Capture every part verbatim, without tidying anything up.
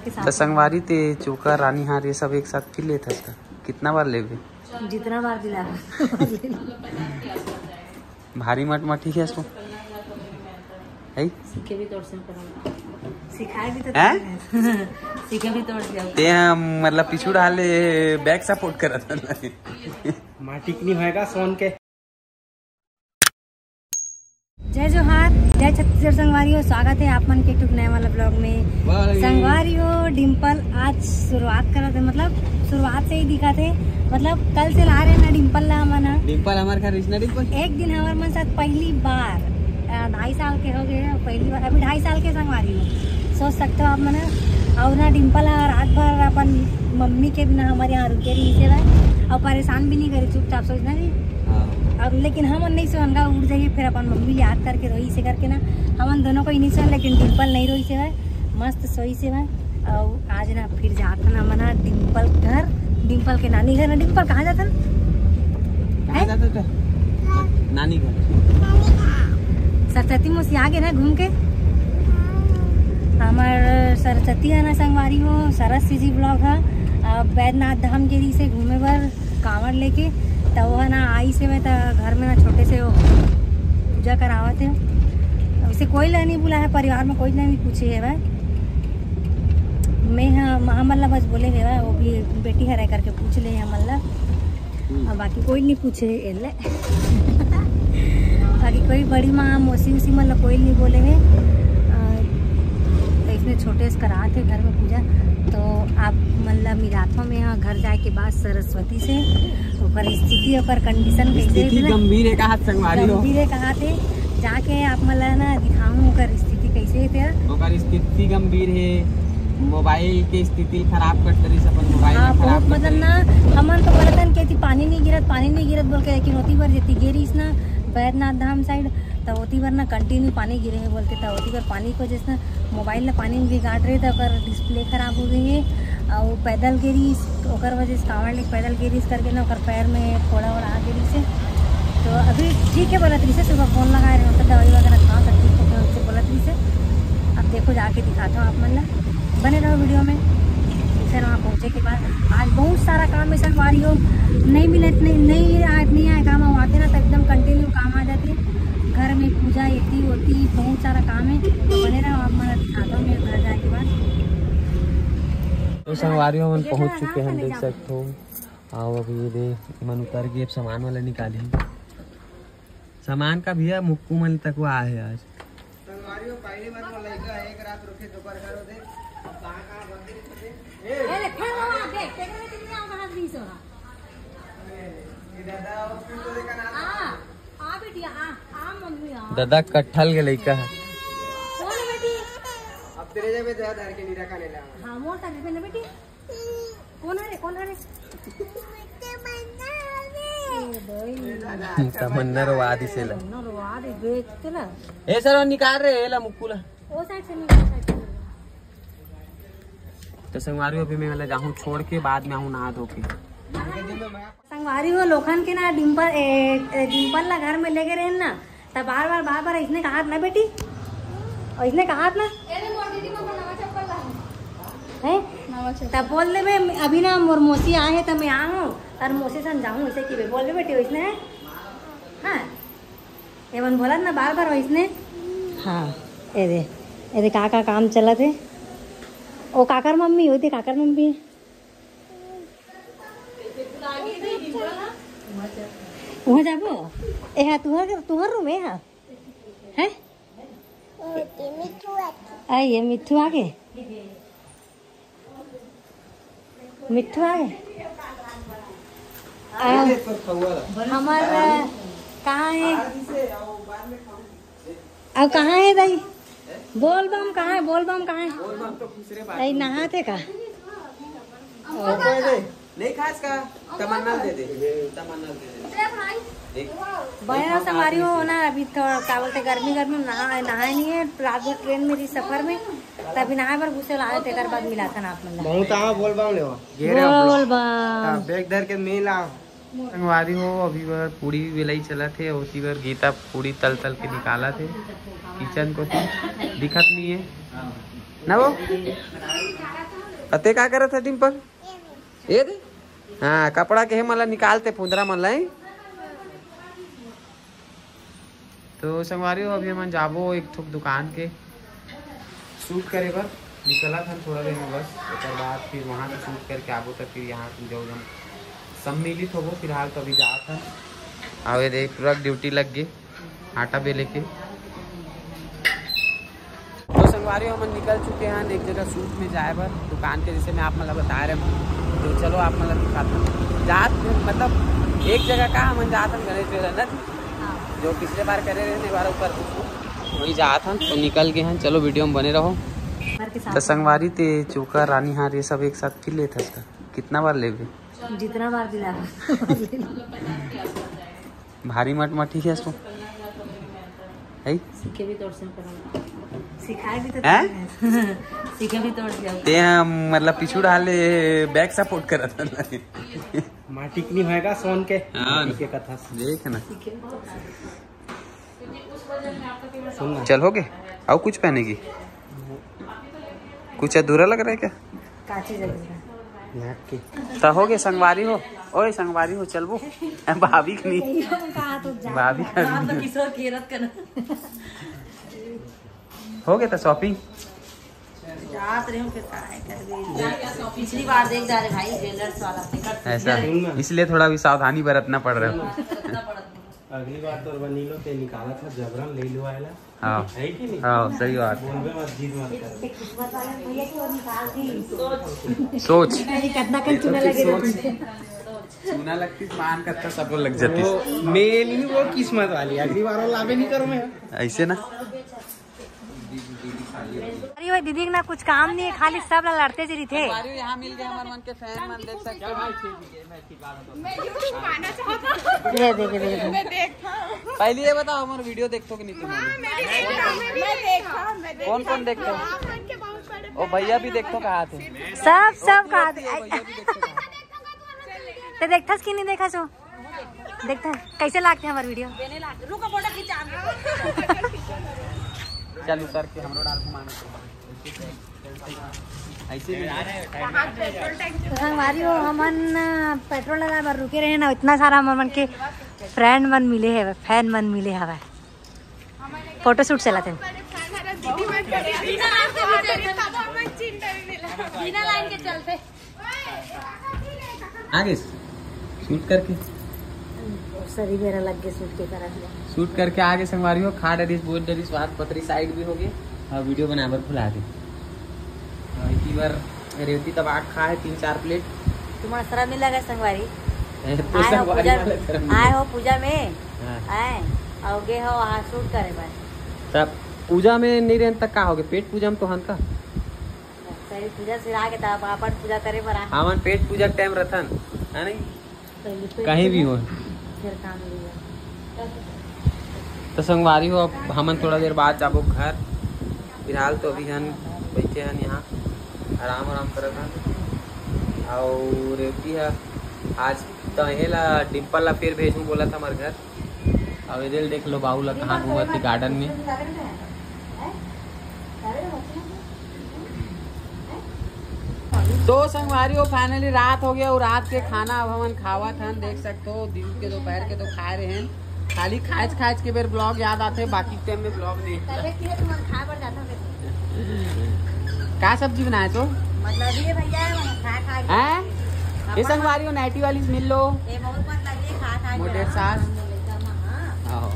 के साथ। तो संगवारी, ते चोकर, रानीहार, ये सब एक साथ फिर लेथस का? कितना बार लेबे? जितना बार दिला। भारी मटमटी है इसको। है? सीखे भी तोड़ से करो। सिखाए भी तो हैं? सीखे भी तोड़ से। ते हम मतलब पीछू डाले, बैक सपोर्ट करत हन। माटी के नहीं होएगा, सोन के। जय जोहार, जय छत्तीसगढ़ संगवारी हो, स्वागत है आप मन के एक ठो नया वाला ब्लॉग में। वाह। संगवारी हो, डिम्पल आज शुरुआत करत है, मतलब शुरुआत से ही दिखत है, मतलब कल से ला रहे ना डिम्पल ला हमन ह। डिम्पल हमार घर रिश्ना डिम्पल। एक दिन हमार मन साथ पहली बार, अ, ढाई साल के हो गए हैं, पहली बार, अभी ढाई साल के संगवारी हो, सोच सकते हो आप मन ह। और ना डिम्पल ह रात भर अपन मम्मी के बिना हमारे यहाँ रुके रही से भाई, और परेशान भी नहीं करे, चुपचाप सोचना नहीं। हाँ। अब लेकिन हमन नहीं सोहन का उठ जाइए, फिर अपन मम्मी ले याद करके रोई से करके ना, हमन दोनों को ही नहीं सोहन, लेकिन डिम्पल नहीं रोई से भाई, मस्त सोई से भाई। और आज ना फिर जात ना मना डिम्पल घर, डिम्पल के नानी घर ना। डिम्पल कहाँ जात ना? कहाँ हैं? जात था? नानी घर। सरस्वती मौसी आगे ना घूम के। हमार सरस्वती है ना संगवारी हो, सरस सी जी ब्लॉग है। अब बैद्यनाथ धाम के से घूमे बर कांवड़ लेके, त वो है ना आई से मैं त घर में ना छोटे से वो पूजा करावत है। वैसे कोई ला नहीं बुला है, परिवार में कोई ला नहीं पूछे है भाई। मैं हाँ, हमन ला बस बोले है भाई, वो भी बेटी हरे करके पूछ ले हमन ला। हम्म। और बाकी कोई नहीं पूछे एले। बाकी कोई बड़ी माँ, मौसी उसी मन ला कोई नहीं बोले है। अ, तो इसने छोटे से करात है घर में पूजा। तो आप मन ला मिलाथो में यहाँ घर जाए के बाद सरस्वती से ओकर स्थिति, ओकर कंडीशन कैसे स्थिति है ना? गंभीर है कहा संगवारी हो। गंभीर है कहा थे, जाके आप मन ला ना दिखाऊं ओकर स्थिति कैसे है तेरा। ओकर स्थिति गंभीर है, मोबाइल के स्थिति खराब करत रहिस, अपन मोबाइल हाँ, खराब बहुत करत मतलब रहिस। ना, हमन तो बोलत हन कि पानी नहीं गिरत, पानी नहीं गिरत बोल के, लेकिन ओती बर जेती गिरिस ना बैद्यनाथ धाम साइड, त ओती बर ना कंटिन्यू पानी गिरे है बोलते, त ओती बर पानी को जैसे मोबाइल ला पानी में भिगात रहे, त ओकर डिस्प्ले खराब हो गई है। और पैदल गिरिस, ओकर वजह से कांवड़ लेके पैदल गिरिस करके ना ओकर पैर में फोड़ा वोड़ा आ गिरिस है। तो अभी ठीक है बोलत रहिस है, सुबह फोन लगाए रहे, तो दवाई वगैरह खा सब ठीक हो गया, उससे बोलत रहिस है। अब देखो जाके दिखाता हूँ आप मन ला, बने रहो वीडियो में। फिर वहाँ पहुँचे के बाद आज बहुत सारा काम है संगवारी हो, नहीं मिले, नहीं, नहीं आए, नहीं आए काम, हम आते ना तो एकदम कंटिन्यू काम आ जाते। घर में पूजा, एती ओती, बहुत सारा काम है, तो बने रहो आप मन ला दिखाता हूँ मैं घर जाए के बाद। तो संगवारी हो, हमन पहुँच चुके हैं, देख सकते हो। आओ अभी ये दे, मन उतर के अब सामान वाला निकाली। सामान का भैया मुक्कू मन तक वो आए है आज। संगवारी हो, पहली बार वो लइका है, एक रात रुके, दोपहर घर होते। अब कहाँ, कहाँ बंद करते? ए! ए, देख, फिर वो आ गए, देख रहे, कितने आओ, कहाँ बीस हो रहा। ये दादा, वो फिर तो देखा ना। आ, आ बेटी, आ, आ मम्मी, आ। दादा कट्ठल के लइका है। कौन है बेटी? अब तेरे जब दया धर के नीरा का नहीं लाऊंगा। हाँ, मोर तक ना बेटी। कौन है रे, कौन है रे? ए भाई। तमन्ना रोवा दिसे ला। तमन्ना रोवा दे, देख तो ना। ए सर, निकाल रे, एला मुक्कू ला। ओ साइड से निकाल, साइड से निकाल। तो संगवारी हो, अभी मैं वाला जाहूँ छोड़ के, बाद में आऊँ नहा धो के। संगवारी हो, लोखन के ना डिम्पल, ए, ए, डिम्पल ला घर में लेके रहे ना, त बार बार, बार बार इसने कहात ना बेटी, और इसने कहात ना। ए रे, मोर दीदी, मोर नवा चप्पल ला। हैं? नवा चप्पल। तब बोल दे, मैं अभी ना मोर मौसी आए हैं, तब मैं आ हूँ, और मौसी सन जाऊँ, इसे की बे-, बोल दे बेटी, इसने है? हाँ। एवन बोलत ना बार बार वैसने। हाँ, ए दे, ए दे, का, का काम चलत है? ओ काकर मम्मी, ओ दे काकर मम्मी। वहाँ जाबो? ए हा, तुहर, तुहर रूम है हा? हैं? आ, ये मिट्ठू आगे। मिट्ठू आगे। आ, हमार, आ, कहाँ है? अब कहाँ है दाई? बोल बम कहाँ है? बोल बम कहाँ है? दाई नहात है का? नहीं खास का? तमन्ना दे दे, तमन्ना दे दे। देख। बहन संगवारी हो ना, अभी तो का बोलते गर्मी, गर्मी में नहा, नहाए नहीं है, रात भर ट्रेन में रही सफर में, तभी नहाए बर घुसे ला आए, तेकर बाद मिला था ना आप मन ला। बहुत आवा बोल बम लेवा। घेरा बोल बम। हाँ, बैग धर के मेला। संगवारी हो, अभी बर पूड़ी बेलाई चलत हे, ओती बर गीता पूड़ी तल तल के निकालत हे किचन कोती, दिखत नहीं है ना वो। अते का करत है डिम्पल? ये दे। हाँ, कपड़ा के हे, मन ला निकालते फुंदरा मन ला, हैं? तो संगवारी हो, अभी हमन जाबो एक ठोक दुकान के शूट करे बर, निकलत हन थोड़ा देर में बस। ओकर बाद फिर वहाँ से शूट करके आबो, तो फिर यहाँ तुम जो हम सम्मिलित होबो। फिलहाल तो अभी जात हन। आवे दे, पूरा ड्यूटी लग गई आटा बेले के। तो संगवारी, हमन निकल चुके हैं एक जगह शूट में जाए बर, दुकान के, जैसे मैं आप मन ला बता रहे हूँ। तो चलो, आप मन ला दिखाता हूँ। जात, मतलब, एक जगह का हमन जात हन गणेश ज्वेलर ना, जो पिछले बार करे रहे, बार ऊपर वही जात हन। तो निकल गए हैं, चलो वीडियो में बने रहो। तो संगवारी, ते चोकर, रानीहार, ये सब एक साथ फिर लेत हस का? कितना बार लेबे? जितना बार दिला। भारी मटमटी है सो। है? सीखे भी तोड़ से करो। सिखाए भी तो हैं? तोड़ से। सीखे भी तोड़ दिया। ते हम, मतलब, पिछू डाले, बैक सपोर्ट करत हन। माटी के नहीं होएगा सोन के। हाँ। माटी के कथा से। देख ना। सीखे भी तोड़ से। सुन ना। चल, हो गए? और कुछ पहनेगी? कुछ अधूरा लग रहा है क्या? काची जगह। नाक के। त हो गए संगवारी हो। ओए संगवारी हो, चलबो। भाभी के नहीं। कहा तो जा। भाभी का आप तो नहीं। किशोर खेलत करना। हो गए त शॉपिंग। जात रहे हूँ, फिर काहे कर गई? पिछली बार देख जा रहे भाई, ज्वेलर्स वाला। ऐसा, इसलिए थोड़ा भी सावधानी बरतना पड़ रहा है। अगली बार तोर बनीलो ते निकाला था जबरन ले लो आयला। हाँ। है कि नहीं? हाँ, सही बात। बोलबे मत, जिद मत कर। सोच। कितना कहीं चूना लगे सोच। रहती है। चूना लगती, मान करता सब लग जाती। वो मेन ही वो किस्मत वाली, अगली बार वो लाभे नहीं करूँ मैं। ऐसे ना। अरे भाई, दीदी के ना कुछ काम नहीं है, खाली सब ला लड़ते जी रहिथे। संगवारी हो, यहाँ मिल गए हमारे मन के फैन मन, देख सकते हो। मैं YouTube पाना चाहता हूँ। ये देख, ये देख। मैं देखता हूँ। पहले ये बताओ, हमारे वीडियो देखते हो कि नहीं तुम? हाँ, मैं देखता हूँ, मैं देखता हूँ, मैं देखता हूँ। कौन कौन देखते हो? आप मन के बहुत बड़े ओ, भैया भी देखते हो, कहा थे। सब, सब कहा थे। ओ, भैया भी देखते हो, कहा थे। ते देखथस कि नहीं देखा सो? देखता है कैसे लागथे हमार वीडियो। रुको, फोटो खींचा। चल उतर के हमरो डाल घुमाना। ऐसे भी। तो संगवारी हो, हमन पेट्रोल लगा बर रुके रहे ना, इतना सारा हमर मन के फ्रेंड मन मिले है, फैन मन मिले हवे। फोटोशूट चलत हे। बिना लाइन के चलते। आगे शूट करके। सरी मेरा लग गए शूट के करत ले। शूट करके आगे संगवारी हो, खा डरिस, बोल डरिस, बात पतरी साइड भी हो गई और वीडियो बनाए बर भुला दे। और इतनी बार रेवती तब आठ खा है, तीन चार प्लेट। तुम्हारा शर्म नहीं लगा संगवारी? ए, तो आए हो संगवारी पूजा वाला में, शर्म नहीं। आए हो पूजा में, हाँ। आए, आओगे हो वहाँ शूट करे बर। तब पूजा में नहीं रहन तक का होगे? पेट पूजा में तो हन का? सही पूजा सिरा के तब अपन पूजा करे बर आ। हमन पेट पूजा के टाइम रथन, है नहीं? पहले पेट कहीं भी पूजा, हो। फिर काम लिया। तो संगवारी हो, अब हमन थोड़ा देर बाद जाबो घर। फिलहाल तो अभी हन बैठे हन यहाँ, आराम आराम करत हन। और रेवती ह आज तो एला डिम्पल ला फिर भेजूँ बोला था हमारे घर। अब इधर देख लो बाबू ला कहाँ घूमत हे गार्डन में। तो संगवारी हो, फाइनली रात हो गया और रात के खाना अब हमन खावत हन। देख सकते हो दिन के दोपहर के तो खाए रहे हैं, खाली खाएच खाएच के बेर ब्लॉग याद आते, बाकी टाइम में ब्लॉग नहीं। तबे किए तुमन खाए बर जाता हो। का सब्जी बनाए तो? मतलब ये भैया है, खा खा के। हैं? ये संगवारी हो, नाइटी वाली से मिल लो। ये बहुत पतला, ये खा खा के। मोटे सास। हाँ। आहो।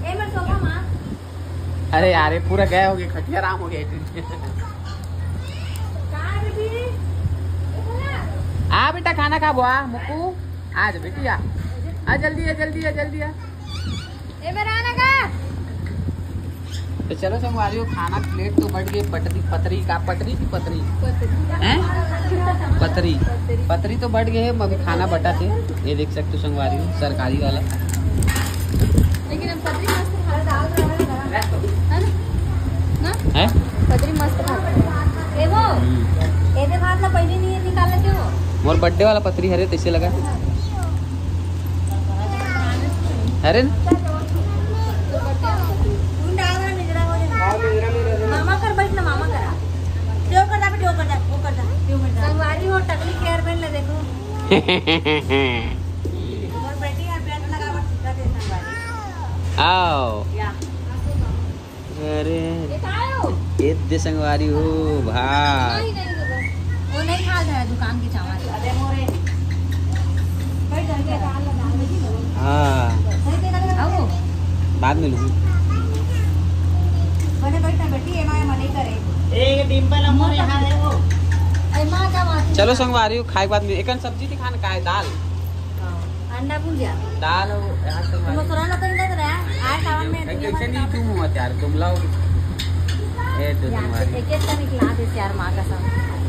ए, मैं सोफा माँ। अरे यार, ये पूरा गया हो गया, खटिया राम हो गया। आ बेटा, खाना खा बुआ, मुक्कू, आ जा बेटी, आ। आ जल्दी, आ जल्दी, आ जल्दी, आ। ए, मेरा आना का? तो चलो संगवारी हो, खाना प्लेट तो बढ़ गई, पटरी, पतरी का, पटरी की पतरी? पतरी। हैं? पतरी। पतरी। पतरी तो बढ़ गई है, अभी खाना बटा थे। ये देख सकते हो संगवारी हो, सरकारी वाला। लेकिन हम पतरी मस्त खाते हैं। है ना? ना? हैं? पतरी मस्त खाते हैं। ए वो, हम्म। ए दे भात ना पहले नहीं निकाल लेते हो? मोर बर्थडे वाला पतरी हरे, तैसे लगा। अरे न? मामा कर बैठ ना, मामा। मोर बेटी हर बेल्ट लगावत सीधा दे संगवारी। आओ। या। अरे, ये का हो? ये दे संगवारी हो भात। नहीं, नहीं, नहीं। वो नहीं खा रहा है दुकान के चावल। अरे मोरे। हाँ। आओ। बाद में लूँ। बड़े बैठा बेटी, एमा, एमा नहीं करे। ए, ये डिम्पल अम्मा यहाँ है वो। चलो संगवारी हो, खाए के बाद में एकन सब्जी दिखाना का है, दाल। हाँ, अंडा भुजिया। दाल हो यार संगवारी। मसूरा ला तो नहीं देख रहा है। आए सावन में एक दुनिया कैसे भर नहीं का तुम हुआ यार, तुम लाओ। ए तो यार, संगवारी। एक एक का निकला दे यार, माँ कसम।